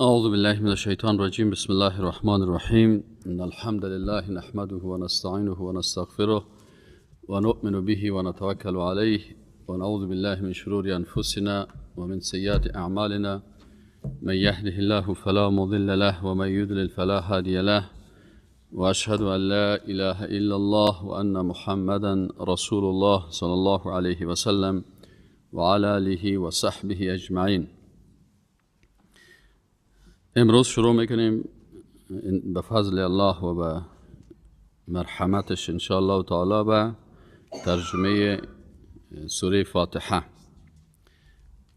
اعوذ بالله من الشیطان الرجیم. بسم الله الرحمن الرحیم. ان الحمد لله نحمده ونستعینه ونستغفره ونؤمن به ونتوکل علیه ونعوذ بالله من شرور انفسنا ومن سیئات اعمالنا. من يهده الله فلا مضل له ومن يضلل فلا هادي له. واشهد ان لا اله الا الله وان محمدا رسول الله صلى الله عليه وسلم وعلى آله وصحبه اجمعین. امروز شروع میکنیم به فضل الله و به مرحمتش انشاءالله تعالی به ترجمه سوره فاتحه.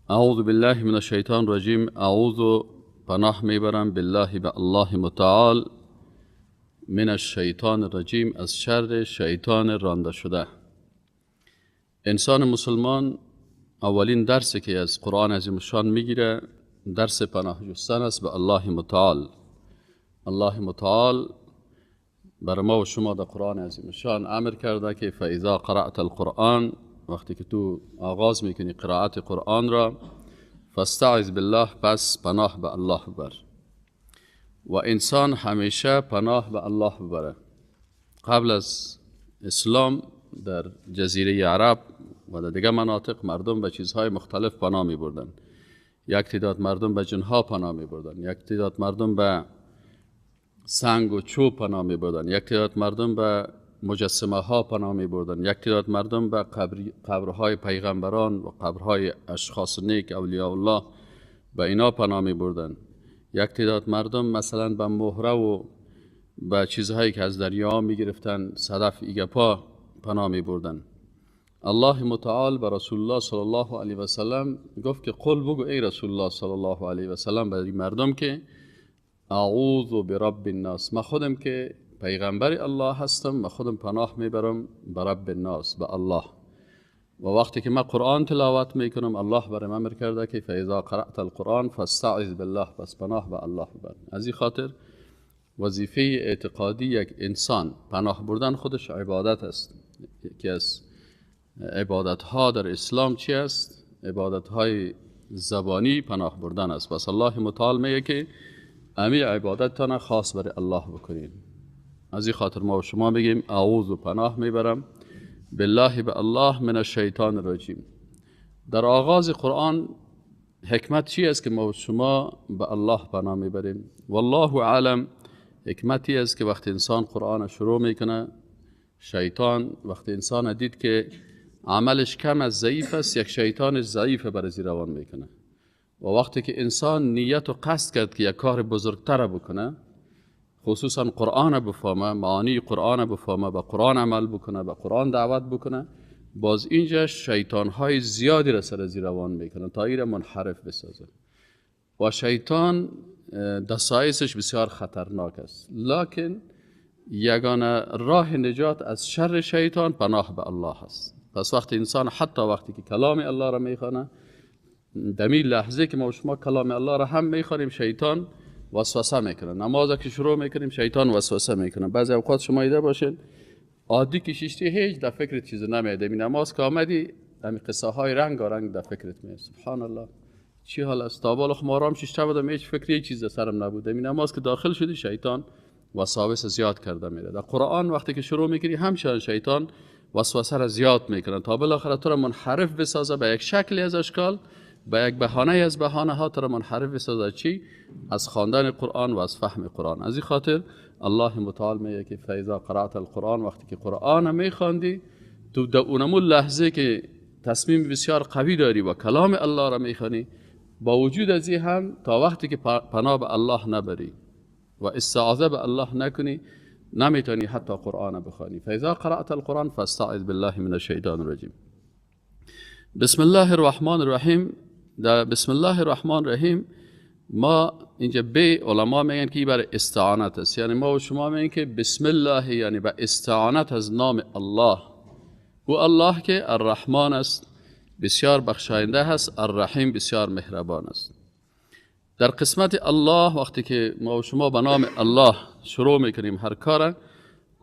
اعوذ بالله من الشیطان الرجیم. اعوذ پناه میبرم، بالله به الله متعال، من الشیطان الرجیم، از شر شیطان رانده شده. انسان مسلمان اولین درسی که از قرآن عظیم الشان میگیره درس پناه جستن است به الله متعال. الله متعال بر ما و شما در قرآن عظیم الشان امر کرده که فاذا قرأت القرآن، وقتی که تو آغاز میکنی قرائت قرآن را، فاستعذ بالله، پس پناه به الله ببر. و انسان همیشه پناه به الله ببره. قبل از اسلام در جزیره عرب و در دیگه مناطق مردم به چیزهای مختلف پناه می بردن. یک تعداد مردم به جنها پناه می بردن، یک تعداد مردم به سنگ و چوب پناه می بردن، یک تعداد مردم به مجسمه ها پناه می بردن، یک تعداد مردم به قبرهای پیغمبران و قبرهای اشخاص نیک اولیاء الله به اینا پناه می بردن، یک تعداد مردم مثلا به مهره و به چیزهایی که از دریا می گرفتن، صدف ایگپا پناه می بردن. الله متعال به رسول الله صلی الله علیه و سلم گفت که قل، بگو ای رسول الله صلی الله علیه و سلم برای مردم که اعوذ برب الناس، من خودم که پیغمبر الله هستم، من خودم پناه میبرم به رب الناس، به الله. و وقتی که من قرآن تلاوت میکنم الله برای من امر کرده که فاذا قرأت القرآن فاستعذ بالله، پس پناه به الله ببر. از این خاطر وظیفه اعتقادی یک انسان پناه بردن خودش عبادت است. یکی از عبادت ها در اسلام چی است؟ عبادت های زبانی پناه بردن است. پس الله متعال میگه که امی عبادت خاص برای الله بکنین. از این خاطر ما و شما میگیم اعوذ و پناه میبرم بالله به الله من الشیطان الرجیم. در آغاز قرآن حکمت چی است که ما و شما به الله پناه میبریم؟ والله اعلم. حکمتی است که وقتی انسان قرآن شروع میکنه، شیطان وقتی انسان دید که عملش کم از ضعیف است، یک شیطان ضعیف بر از روان میکنه. و وقتی که انسان نیت و قصد کرد که یک کار بزرگتر بکنه، خصوصا قرآن بفهمه، معانی قرآن بفهمه، به قرآن عمل بکنه، به قرآن دعوت بکنه، باز اینجا شیطان های زیادی را سر از روان میکنه تا ایره منحرف بسازه. و شیطان دسایسش بسیار خطرناک است، لکن یگانه راه نجات از شر شیطان پناه به الله است. پس وقتی انسان حتی وقتی که کلام الله را میخوانه، دمی لحظه که ما شما کلام الله را هم میخوانیم، شیطان وسوسه میکنه. نماز که شروع میکنیم شیطان وسوسه میکنه. بعضی اوقات شما ایده باشین عادی که شیشتی هیچ در فکر چیز نمیاد، می نماز که آمدی همین قصه های رنگ رنگ در فکرت میاد. سبحان الله چی حال است، تا بالا خمارام شیشته بودم هیچ فکری چیز سرم نبود. می نماز که داخل شدی شیطان وساوس زیاد کرده میره. در قرآن وقتی که شروع میکنی همچنان شیطان وسوسه را زیاد میکنه تا بالاخره تو را منحرف بسازه به یک شکلی از اشکال، به یک بهانه از بهانه ها تو را منحرف بسازه. چی؟ از خواندن قرآن و از فهم قرآن. از این خاطر الله متعال میگه که فاذا قرأت القرآن، وقتی که قرآن میخواندی تو در اونمو لحظه که تصمیم بسیار قوی داری و کلام الله را میخوانی، با وجود از این هم تا وقتی که پناه به الله نبری و استعاذه به الله نکنی نمیتونی حتی قرآن بخوانی. فاذا قرأت القرآن فاستعذ بالله من الشیطان الرجیم. بسم الله الرحمن الرحیم. در بسم الله الرحمن الرحیم ما اینجا به علما میگن که برای استعانت است. یعنی ما و شما میگن که بسم الله یعنی به استعانت از نام الله. او الله که الرحمن است، بسیار بخشاینده است، الرحیم بسیار مهربان است. در قسمت الله وقتی که ما و شما به نام الله شروع میکنیم هر کار،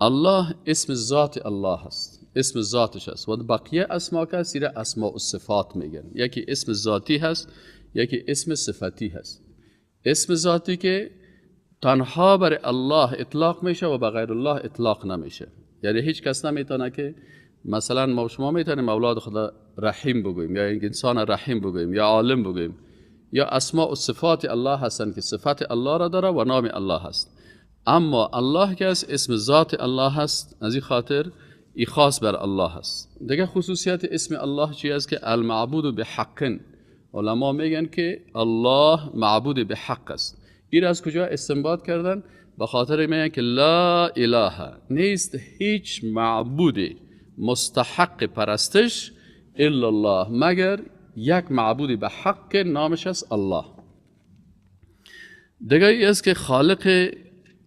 الله اسم ذات الله است، اسم ذاتش است. و بقیه اسما که است اسماء الصفات میگن. یکی اسم ذاتی هست، یکی اسم صفتی هست. اسم ذاتی که تنها بر الله اطلاق میشه و به غیر الله اطلاق نمیشه. یعنی هیچ کس نمیتونه که مثلا ما شما میتونیم اولاد خدا رحیم بگوییم یا انسان رحیم بگوییم یا عالم بگوییم، یا اسماء و صفات الله هستند که صفت الله را داره و نام الله هست. اما الله که است اسم ذات الله هست، از این خاطر ای خاص بر الله هست. دیگه خصوصیت اسم الله چی است؟ که المعبود بحق. علما میگن که الله معبود به حق است. این از کجا استنباط کردن؟ به خاطر میگن که لا اله نیست هیچ معبودی مستحق پرستش الا الله، مگر یک معبودی به حق نامش است الله. دیگه ای است که خالق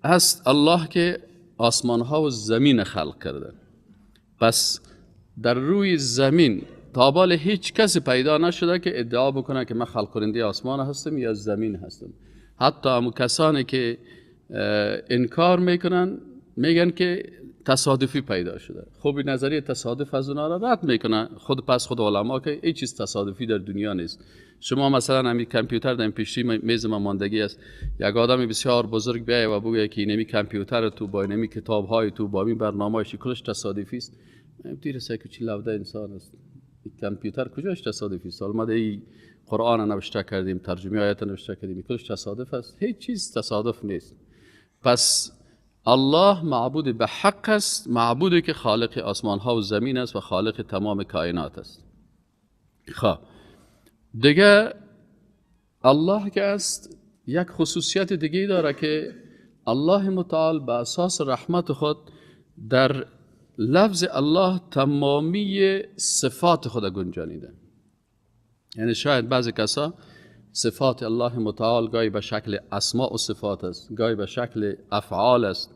هست الله که آسمان ها و زمین خلق کرده. پس در روی زمین تا بال هیچ کسی پیدا نشده که ادعا بکنه که من خلق کننده آسمان هستم یا زمین هستم. حتی همون کسانی که انکار میکنن میگن که تصادفی پیدا شده. خب این نظریه تصادف از اونا را رد میکنه. خود پس خود علما که هیچ چیز تصادفی در دنیا نیست. شما مثلا همین کامپیوتر در پیشی میز ما ماندگی است، یک آدم بسیار بزرگ بیایه و بگه که اینمی کامپیوتر تو با اینمی کتاب های تو با این برنامه‌اش کلش تصادفی است. دیر سه که چی لوده انسان است. این کامپیوتر کجاش تصادفی است؟ ما در قرآن نوشته کردیم، ترجمه آیات نوشته کردیم، کلش تصادف است. هیچ چیز تصادف نیست. پس الله معبود به حق است، معبودی که خالق آسمان ها و زمین است و خالق تمام کائنات است. خب دیگه الله که است یک خصوصیت دیگه داره که الله متعال به اساس رحمت خود در لفظ الله تمامی صفات خود گنجانیده. یعنی شاید بعضی کسا صفات الله متعال گاهی به شکل اسماء و صفات است، گاهی به شکل افعال است،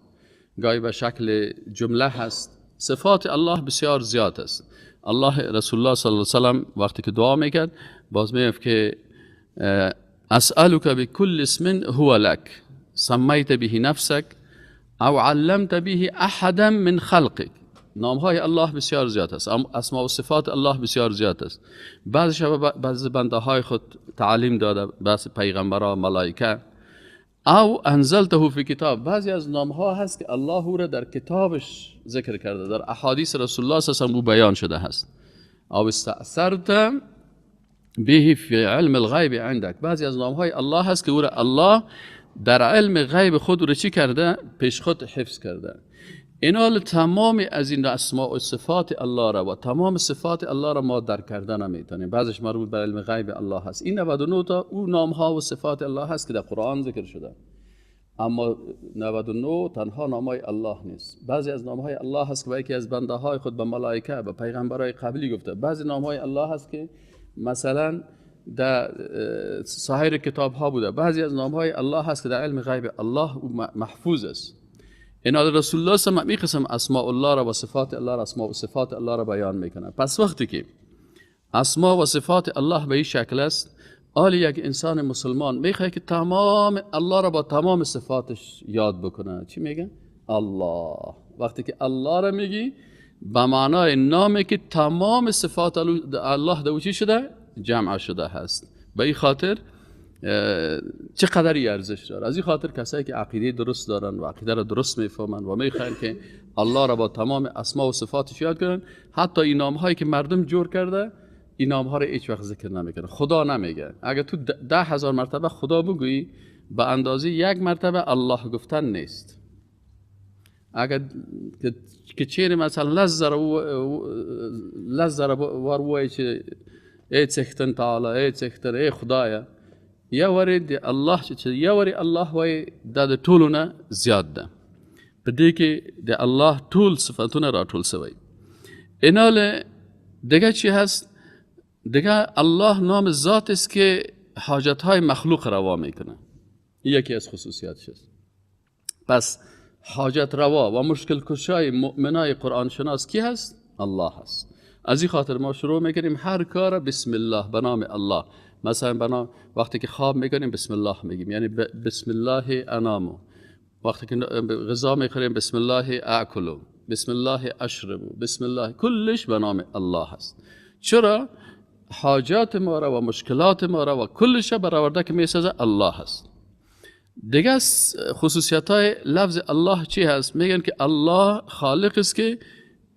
گاهی به شکل جمله هست. صفات الله بسیار زیاد است. الله رسول الله صلی الله علیه و سلم وقتی که دعا میکرد باز میگفت که اسألک بكل اسم هو لك سمیت به نفسك او علمت به احدا من خلقك. نامهای الله بسیار زیاد است، اسماء و صفات الله بسیار زیاد است. بعضی شب بعضی بنده های خود تعلیم داده، بعضی پیغمبرا، ملائکه. او انزلته فی کتاب، بعضی از نامها هست که الله او را در کتابش ذکر کرده، در احادیث رسول الله صلی الله علیه و بیان شده هست. او استأثرت به فی علم الغیب عندك، بعضی از نامهای الله هست که او را الله در علم غیب خود او را چی کرده؟ پیش خود حفظ کرده. اینال تمام از این اسماء و صفات الله را و تمام صفات الله را ما درک کردن نمیتونیم. بعضش مربوط به علم غیب الله هست. این 99 تا او نام ها و صفات الله هست که در قرآن ذکر شده، اما 99 تنها نام های الله نیست. بعضی از نام های الله هست که به یکی از بنده های خود، به ملائکه، به پیغمبرای قبلی گفته. بعضی نام های الله هست که مثلا در سایر کتاب ها بوده. بعضی از نام های الله هست که در علم غیب الله محفوظ است. این رسول الله صلی الله علیه و قسم اسماء الله را و صفات الله را، اسماء و صفات الله را بیان میکنه. پس وقتی که اسماء و صفات الله به این شکل است، آلی یک انسان مسلمان میخواد که تمام الله را با تمام صفاتش یاد بکنه. چی میگه؟ الله. وقتی که الله را میگی به معنای نامی که تمام صفات الله در چی شده؟ جمع شده هست. به این خاطر چقدری ارزش داره. از این خاطر کسایی که عقیده درست دارن و عقیده را درست میفهمن و میخوان که الله را با تمام اسما و صفاتش یاد کنن، حتی این نامهایی که مردم جور کرده، این نامها را هیچ وقت ذکر نمیکنه. خدا نمیگه. اگر تو 10,000 مرتبه خدا بگویی، به اندازه یک مرتبه الله گفتن نیست. اگر که چیره مثلا لزر ور وای چې ای څښتن تعالی، ای څښتن، ای خدایا، یو وری د الله چې یو وری الله وای، دا د ټولو نه زیات ده. په دې کې د الله ټول صفتونه راټول سوی. اینال دیگه چی هست؟ دیگه الله نام ذات است که حاجت های مخلوق روا میکنه. یکی از خصوصیاتش است. پس حاجت روا و مشکل کشای مؤمنای قرآن شناس کی هست؟ الله هست. از این خاطر ما شروع میکنیم هر کار بسم الله، به نام الله. مثلا بنا وقتی که خواب میکنیم بسم الله میگیم، یعنی بسم الله انامو. وقتی که غذا میخوریم بسم الله اکلو، بسم الله اشربو، بسم الله، کلش به نام الله هست. چرا؟ حاجات ما را و مشکلات ما را و کلش برآورده که میسازه الله هست. دیگه خصوصیت های لفظ الله چی هست؟ میگن که الله خالق است که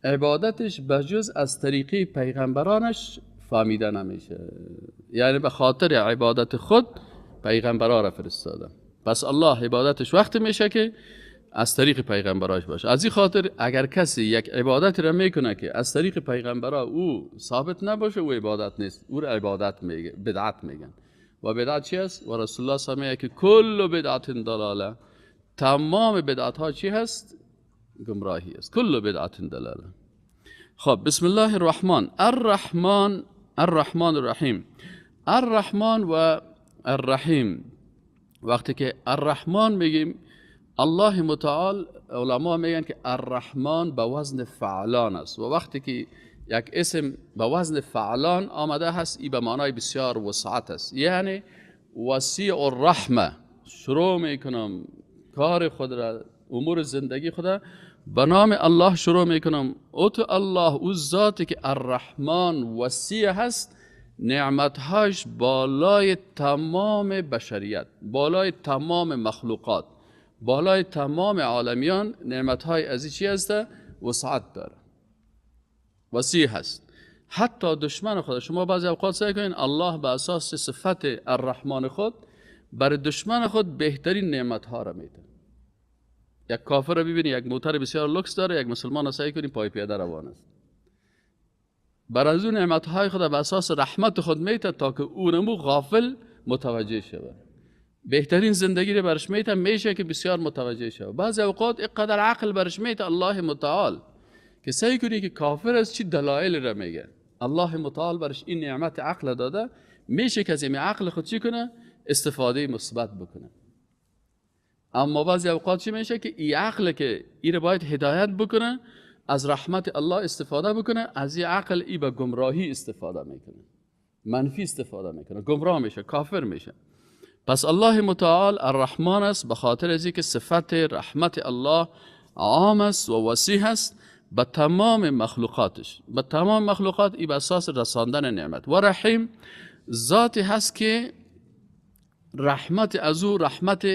عبادتش بجز از طریقه پیغمبرانش فهمیده نمیشه، یعنی به خاطر عبادت خود پیغمبران را فرستاده. پس الله عبادتش وقتی میشه که از طریق پیغمبراش باشه. از این خاطر اگر کسی یک عبادت را میکنه که از طریق پیغمبرا او ثابت نباشه، او عبادت نیست، او را عبادت میگه، بدعت میگن. و بدعت چی است؟ و رسول الله صلی الله علیه و که کل بدعت ضلاله، تمام بدعت ها چی هست؟ گمراهی است. کل بدعت ضلاله. خب بسم الله الرحمن الرحمن الرحمن الرحیم. الرحمن و الرحیم، وقتی که الرحمن میگیم الله متعال، علما میگن که الرحمن به وزن فعلان است و وقتی که یک اسم به وزن فعلان آمده هست، ای به معنای بسیار وسعت است، یعنی وسیع الرحمه. شروع میکنم کار خود را، امور زندگی خود را به نام الله شروع میکنم. او تو الله، او ذاتی که الرحمن وسیع هست، نعمتهاش بالای تمام بشریت، بالای تمام مخلوقات، بالای تمام عالمیان، نعمتهای از چی هست؟ وسعت داره، وسیع هست. حتی دشمن خود، شما بعضی اوقات سعی کنین الله به اساس صفت الرحمن خود برای دشمن خود بهترین نعمتها را میده. یک کافر را ببینی یک موتر بسیار لوکس داره، یک مسلمان را سعی کنین پای پیاده روان است. بر از اون نعمتهای خود به اساس رحمت خود میده تا که اونمو غافل متوجه شود. بهترین زندگی رو برش میته، میشه که بسیار متوجه شود. بعضی اوقات اینقدر عقل برش میته الله متعال که سعی کنی که کافر از چی دلایل را میگه. الله متعال برش این نعمت عقل داده، میشه که از این عقل خود چی کنه؟ استفاده مثبت بکنه. اما بعضی اوقات چی میشه که این عقل که این رو باید هدایت بکنه، از رحمت الله استفاده بکنه، از این عقل ای به گمراهی استفاده میکنه، منفی استفاده میکنه، گمراه میشه، کافر میشه. پس الله متعال الرحمن است به خاطر از اینکه صفت رحمت الله عام است و وسیع است به تمام مخلوقاتش، به تمام مخلوقات، ای به اساس رساندن نعمت. و رحیم ذاتی هست که رحمت از او رحمت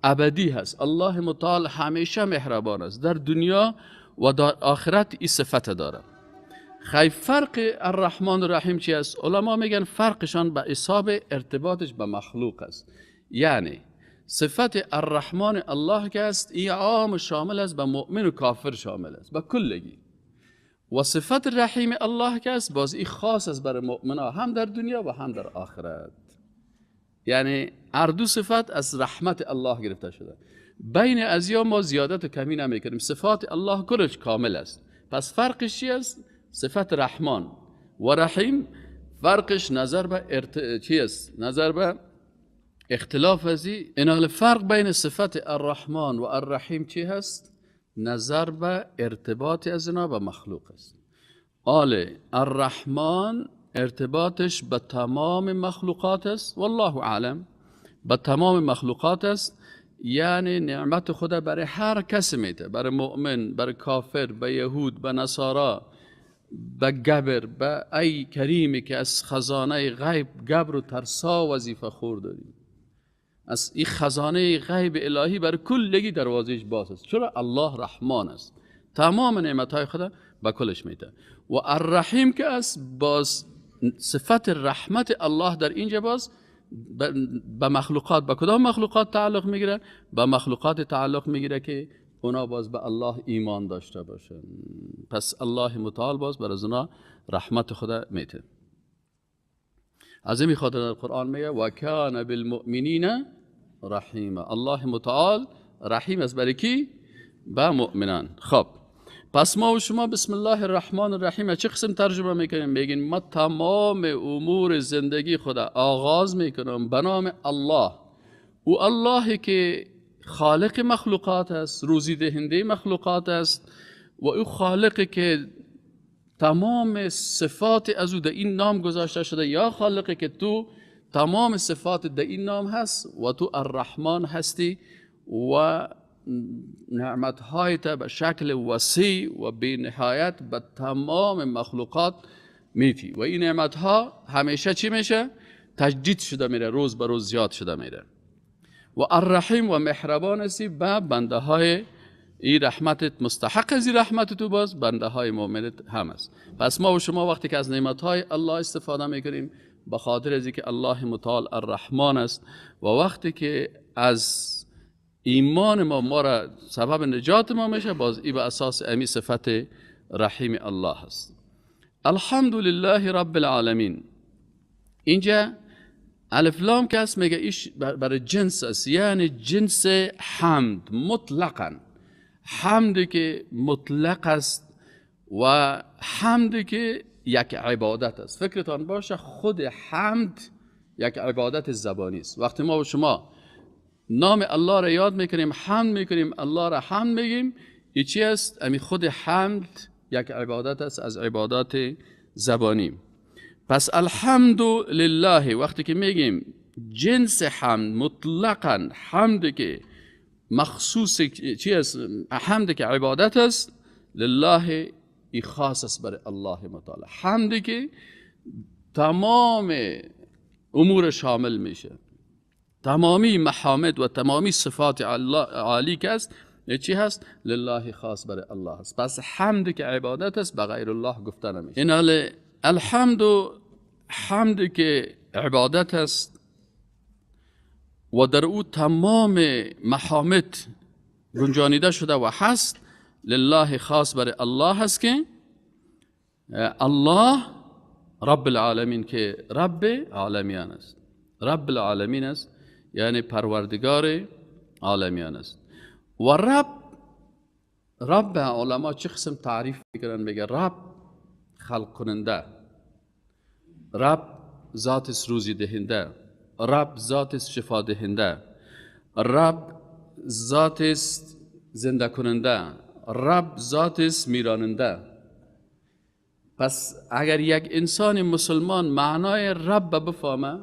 ابدی هست. الله متعال همیشه مهربان است، در دنیا و در آخرت این صفت داره. خیلی فرق الرحمن الرحیم چی است؟ علما میگن فرقشان به حساب ارتباطش به مخلوق است. یعنی صفت الرحمن الله که است ای عام شامل است، به مؤمن و کافر شامل است، به کلگی. و صفت رحیم الله که است باز ای خاص است برای مؤمنا، هم در دنیا و هم در آخرت. یعنی هر دو صفت از رحمت الله گرفته شده. بین ازیا ما زیادت و کمی نمیکنیم، صفات الله کلش کامل است. پس فرقش چی است؟ صفت رحمان و رحیم فرقش نظر به چی است؟ نظر به اختلاف ازی. این فرق بین صفت الرحمن و الرحیم چی هست؟ نظر به ارتباط از اینا به مخلوق است. آل الرحمن ارتباطش به تمام مخلوقات است، والله اعلم، به تمام مخلوقات است. یعنی نعمت خدا برای هر کسی میده، برای مؤمن، برای کافر، به یهود، به نصارا، به گبر، به ای کریمی که از خزانه غیب گبر و ترسا وظیفه خور داریم. از این خزانه غیب الهی برای کلگی دروازهش باز است. چرا؟ الله رحمان است، تمام نعمتهای خدا به کلش میده. و الرحیم که است باز صفت رحمت الله در اینجا باز به مخلوقات، به کدام مخلوقات تعلق میگیره؟ به مخلوقات تعلق میگیره که اونا باز به الله ایمان داشته باشن. پس الله متعال باز بر از اونا رحمت خدا میده. از این خاطر در قرآن میگه و کان بالمؤمنین رحیما. الله متعال رحیم است برای کی؟ به مؤمنان. خب پس ما و شما بسم الله الرحمن الرحیم چه قسم ترجمه میکنیم؟ میگیم ما تمام امور زندگی خدا آغاز میکنم به نام الله، او اللهی که خالق مخلوقات است، روزی دهنده مخلوقات است، و او خالقی که تمام صفات از او در این نام گذاشته شده، یا خالقی که تو تمام صفات در این نام هست و تو الرحمن هستی و نعمت‌هایت به شکل وسیع و بی نهایت به تمام مخلوقات میتی و این نعمت‌ها همیشه چی میشه؟ تجدید شده میره، روز به روز زیاد شده میره. و الرحیم و مهربان هستی به بنده های ای رحمتت، مستحق از رحمت تو باز بنده های مؤمنت هم است. پس ما و شما وقتی که از نعمت های الله استفاده میکنیم به خاطر از اینکه الله متعال الرحمن است و وقتی که از ایمان ما را سبب نجات ما میشه، باز ای به اساس امی صفت رحیم الله است. الحمد لله رب العالمین. اینجا الف لام که است میگه ایش برای جنس است، یعنی جنس حمد مطلقا، حمد که مطلق است و حمد که یک عبادت است. فکرتان باشه خود حمد یک عبادت زبانی است. وقتی ما و شما نام الله را یاد میکنیم، حمد میکنیم، الله را حمد میگیم، ای چی است؟ امی خود حمد یک عبادت است از عبادات زبانی. پس الحمد لله وقتی که میگیم جنس حمد مطلقا، حمد که مخصوص چی است؟ حمد که عبادت است، لله ای خاص است برای الله متعال. حمد که تمام امور شامل میشه، تمامی محامد و تمامی صفات الله عالی که است چی هست؟ لله خاص برای الله است. پس حمد که عبادت است به غیر الله گفته نمیشه. این حال الحمد حمد که عبادت است و در او تمام محامد گنجانیده شده و هست، لله خاص برای الله هست که الله رب العالمین که رب عالمیان است، رب العالمین است یعنی پروردگار عالمیان است. و رب علما چه قسم تعریف میکنن؟ میگه رب خلق کننده، رب ذات روزی دهنده، رب ذات شفا دهنده، رب ذات زنده کننده، رب ذات میراننده. پس اگر یک انسان مسلمان معنای رب بفهمه،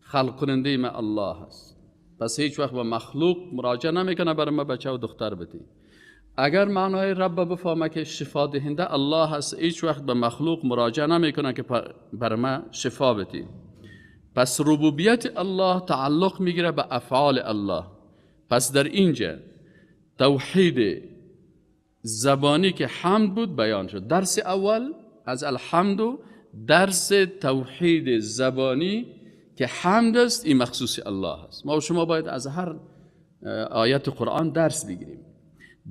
خلق کننده ما الله است، پس هیچ وقت به مخلوق مراجعه نمیکنه برای ما بچه و دختر بدی. اگر معنای رب بفهمه که شفا دهنده الله است، هیچ وقت به مخلوق مراجعه نمیکنه که برای ما شفا بدی. پس ربوبیت الله تعلق میگیره به افعال الله. پس در اینجا توحید زبانی که حمد بود بیان شد. درس اول از الحمد درس توحید زبانی که حمد است، این مخصوص الله است. ما و شما باید از هر آیت قرآن درس بگیریم.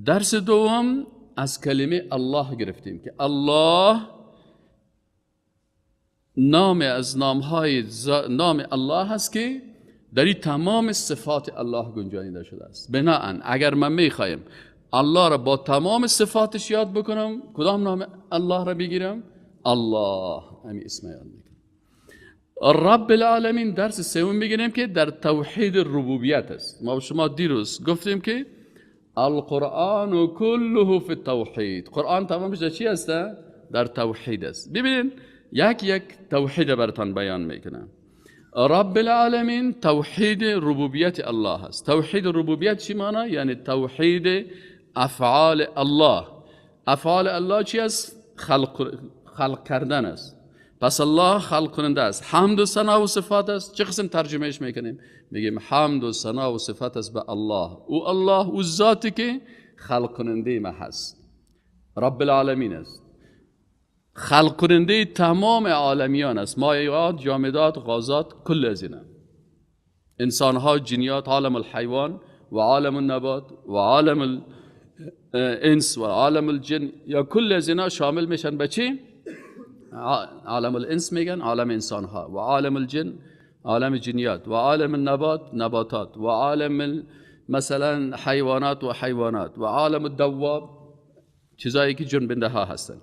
درس دوم از کلمه الله گرفتیم که الله نام از نامهای نام الله هست که در این تمام صفات الله گنجانیده شده است. بناهن اگر من میخوایم الله را با تمام صفاتش یاد بکنم، کدام نام الله را بگیرم؟ الله، همین اسم یاد میکنم. رب العالمین درس سوم میگیریم که در توحید ربوبیت است. ما شما دیروز گفتیم که القرآن كله فی التوحید، قرآن تمامش در چی است؟ در توحید است. ببینید یک یک توحید براتان بیان میکنم. رب العالمین توحید ربوبیت الله است. توحید ربوبیت چی معنی؟ یعنی توحید افعال الله. افعال الله چی است؟ خلق کردن است. پس الله خلق کننده است، حمد و ثنا و صفات است. چه قسم ترجمهش میکنیم؟ میگیم حمد و ثنا و صفات است به الله، او الله او ذاتی که خلق کننده ما هست، رب العالمین است، خلق کننده تمام عالمیان است، مایعات، جامدات، غازات، کل از اینا، انسانها، جنیات، عالم الحیوان و عالم النبات و عالم الانس و عالم الجن، یا کل از اینا شامل میشن به چی؟ عالم الانس میگن عالم انسان ها، و عالم الجن عالم جنیات، و عالم النبات نباتات، و عالم مثلا حیوانات و حیوانات، و عالم الدواب چیزایی که جنبنده ها هستن.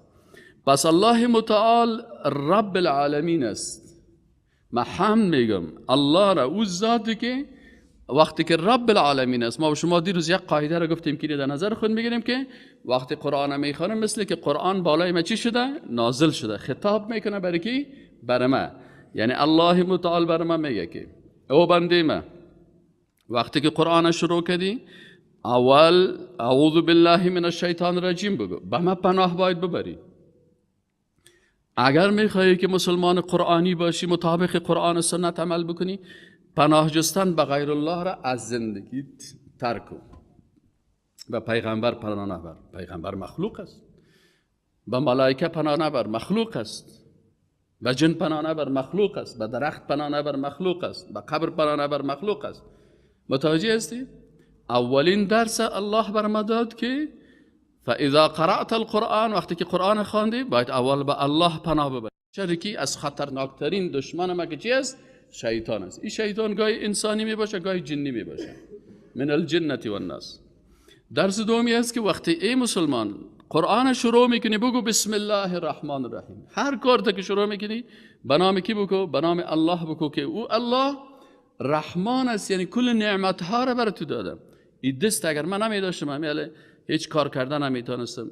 پس الله متعال رب العالمین است. من حمد میگم الله را، او ذاتی که وقتی که رب العالمین است. ما و شما دیروز یک قاعده را گفتیم که در نظر خود میگیریم که وقتی قرآن میخوانم مثل که قرآن بالای ما چی شده؟ نازل شده، خطاب میکنه برای کی؟ برای ما. یعنی الله متعال برای ما میگه که او بنده ما، وقتی که قرآن شروع کردی اول اعوذ بالله من الشیطان الرجیم بگو، به ما پناه باید ببری. اگر میخوایی که مسلمان قرآنی باشی، مطابق قرآن و سنت عمل بکنی، پناه جستن به غیر الله را از زندگی ترک کن. به پیغمبر پناه نبر، پیغمبر مخلوق است. به ملائکه پناه نبر، مخلوق است. به جن پناه نبر، مخلوق است. به درخت پناه نبر، مخلوق است. به قبر پناه نبر، مخلوق است. متوجه هستی؟ اولین درس الله بر ما داد که فاذا قرأت القرآن، وقتی که قرآن خواندی باید اول به الله پناه ببری. چرا که از خطرناکترین دشمن ما که چی است؟ شیطان است. این شیطان گاهی انسانی می باشه، گاهی جنی می باشه. من الجنة والناس. درس دومی است که وقتی ای مسلمان قرآن شروع میکنی بگو بسم الله الرحمن الرحیم. هر کار که شروع میکنی به نام کی بگو؟ به نام الله بگو که او الله رحمان است، یعنی کل نعمت ها را بر تو داده. این دست اگر من نمی داشتم همیاله هیچ کار کردن نمیتونستم.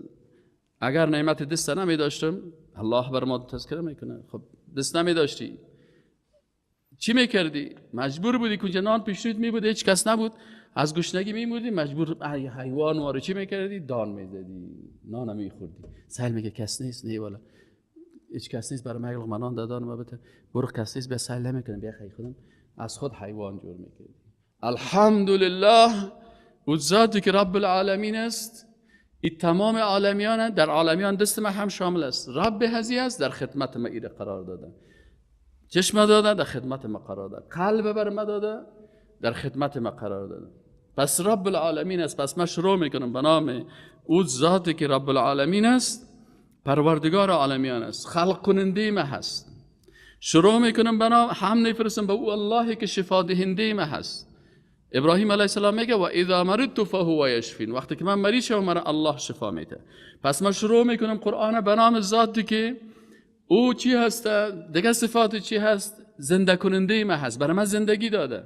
اگر نعمت دست نمی داشتم، الله بر ما تذکره میکنه. خب دست نمی داشتی چی میکردی؟ مجبور بودی که نان پیش رویت می بود، هیچ کس نبود، از گشنگی میمردی، مجبور حیوان وارو چی میکردی؟ دان میزدی، نان میخوردی. سهل میگه کس نیست، نه والا هیچ کس نیست برای من نان دادن ما بده، برو کس نیست، بیا سهل نمیکنم، بیا خیلی خودم از خود حیوان جور میکردی. الحمدلله او ذاتی که رب العالمین است، این تمام عالمیان در عالمیان دست ما هم شامل است. رب هزی است، در خدمت ما ایره قرار داده، چشم داده در خدمت ما قرار داده، قلب بر ما داده در خدمت ما قرار داده. پس رب العالمین است. پس ما شروع میکنم به نام او ذاتی که رب العالمین است، پروردگار عالمیان است، خلق کننده ما هست. شروع میکنم به نام هم نفرستم به او اللهی که شفا دهنده ما هست. ابراهیم علیه السلام میگه و اذا مرضت فهو یشفین، وقتی که من مریض شوم مرا الله شفا میده. پس ما شروع میکنم قرآن به نام ذاتی که او چی هست، دیگه صفات چی هست، زنده کننده ما هست، برای من زندگی داده،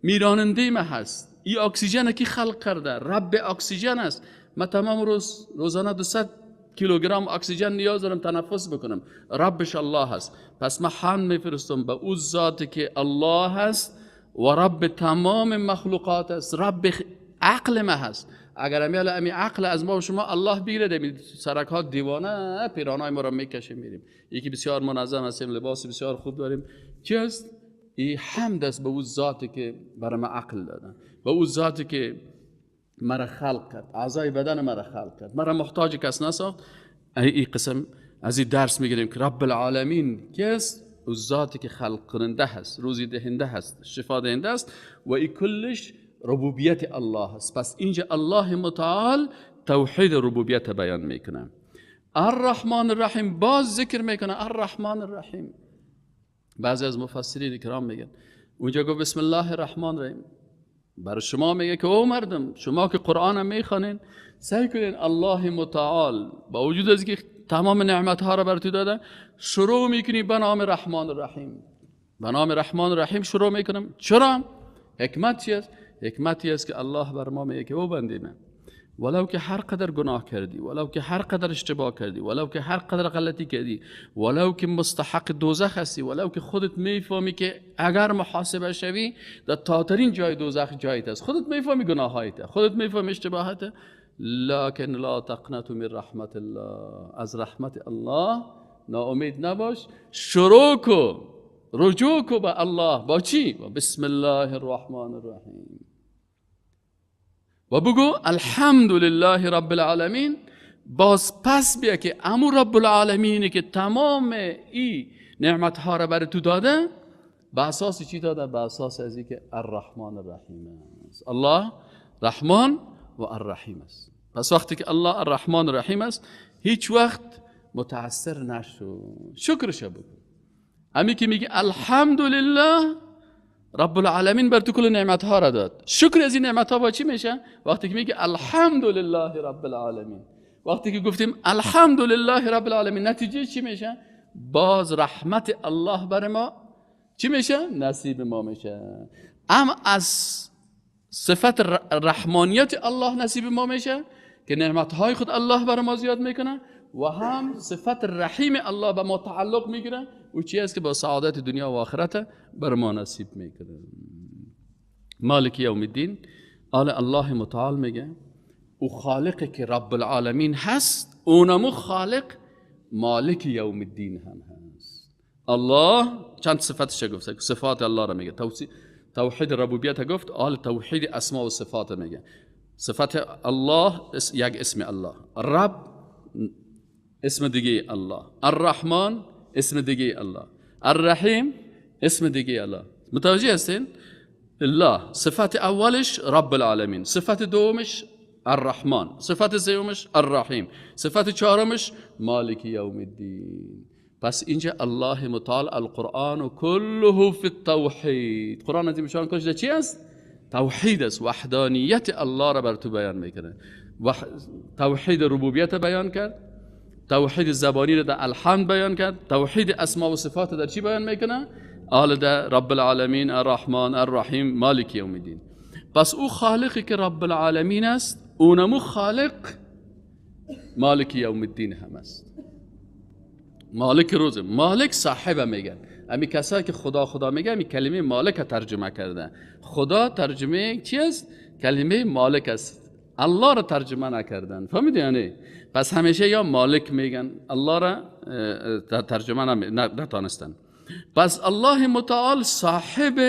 میراننده ما هست، این اکسیژن کی خلق کرده، رب اکسیژن است. من تمام روز روزانه 200 کیلوگرم اکسیژن نیاز دارم تنفس بکنم، ربش الله هست. پس من حمد میفرستم به او ذاتی که الله هست و رب تمام مخلوقات است، رب عقل ما هست. اگر امیال امی عقل از ما و شما الله بگیره، دمی سرک ها دیوانه پیرانای ما را میکشیم میریم. یکی بسیار منظم هستیم، لباس بسیار خوب داریم، چی است؟ این حمد است به او ذاتی که برای ما عقل دادن، به او ذاتی که مرا خلق کرد، اعضای بدن مرا خلق کرد، مرا محتاج کس نساخت. این قسم از این درس میگیریم که رب العالمین کی است؟ او ذاتی که خلق کننده هست، روزی دهنده هست، شفا دهنده است و این کلش ربوبیت الله است. پس اینجا الله متعال توحید ربوبیت بیان میکنه. الرحمن الرحیم باز ذکر میکنه الرحمن الرحیم. بعضی از مفسرین کرام میگن اونجا گفت بسم الله الرحمن الرحیم، برای شما میگه که او مردم شما که قرآن میخوانین سعی کنین الله متعال با وجود از که تمام نعمت ها را بر تو داده شروع میکنی به نام رحمان الرحیم. به نام رحمان الرحیم شروع میکنم. چرا؟ حکمت چی است؟ حکمتی است که الله بر ما میگه که او بنده من، ولو که هر قدر گناه کردی، ولو که هر قدر اشتباه کردی، ولو که هر قدر غلطی کردی، ولو که مستحق دوزخ هستی، ولو که خودت میفهمی که اگر محاسبه شوی در تاترین جای دوزخ جایت است، خودت میفهمی گناهایت، خودت میفهمی اشتباهات، لکن لا تقنطوا من رحمت الله، از رحمت الله ناامید نباش، شروع کو، رجوع کو به الله. با چی؟ با بسم الله الرحمن الرحیم و بگو الحمدلله رب العالمین. باز پس بیا که امو رب العالمینی که تمام ای نعمت ها را بر تو داده، به اساس چی داده؟ به اساس از که الرحمن الرحیم است. الله رحمان و الرحیم است. پس وقتی که الله الرحمن الرحیم است هیچ وقت متاثر نشو، شکرش بکن. امی که میگه الحمدلله رب العالمین بر تو کل نعمت ها را داد، شکر از این نعمت ها با چی میشه؟ وقتی که میگه الحمدلله رب العالمین، وقتی که گفتیم الحمدلله رب العالمین نتیجه چی میشه؟ باز رحمت الله بر ما چی میشه؟ نصیب ما میشه. ام از صفت رحمانیت الله نصیب ما میشه که نعمت های خود الله بر ما زیاد میکنه، و هم صفت رحیم الله به ما تعلق میگیره و چی است که با سعادت دنیا و آخرت بر ما نصیب میکنه. مالک یوم الدین. آل الله متعال میگه او خالق که رب العالمین هست، اونمو خالق مالک یوم الدین هم هست. الله چند صفتش گفته، صفات الله را میگه، توحید ربوبیت گفت، آل توحید اسماء و صفات میگه. صفت الله یک اسم الله، رب اسم دیگه الله، الرحمن اسم دیگه الله، الرحیم اسم دیگه الله. متوجه هستین؟ الله صفت اولش رب العالمین، صفت دومش الرحمن، صفت سومش الرحیم، صفت چهارمش مالک یوم الدین. پس اینجا الله متعال القرآن كله فی التوحید. قرآن عظیم شان کلش چی است؟ توحید است. وحدانیت الله را بر تو بیان میکنه. توحید ربوبیت بیان کرد، توحید زبانی را در الحمد بیان کرد، توحید اسماء و صفات در چی بیان میکنه؟ آل در رب العالمین، الرحمن، الرحیم، مالک یوم الدین. پس او خالقی که رب العالمین است، اونمو خالق مالک یوم الدین هم است. مالک روز، مالک صاحبه میگن. امی کسایی که خدا خدا میگه، امی کلمه مالک ترجمه کرده. خدا ترجمه چی است؟ کلمه مالک است. الله را ترجمه نکردن. فهمیدی یعنی؟ پس همیشه یا مالک میگن، الله را ترجمه نتانستن. پس الله متعال صاحب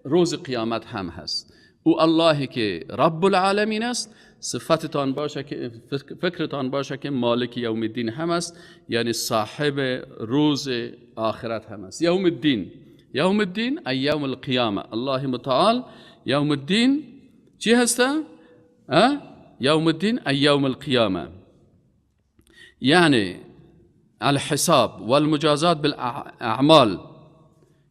روز قیامت هم هست. او اللهی که رب العالمین است، صفتتان باشه که فکرتان باشه که مالک یوم الدین هم است، یعنی صاحب روز آخرت هم است. یوم الدین، یوم الدین ای یوم القیامه. الله متعال یوم الدین چی هسته؟ یوم الدین ای یوم القیامه، یعنی الحساب والمجازات بالاعمال،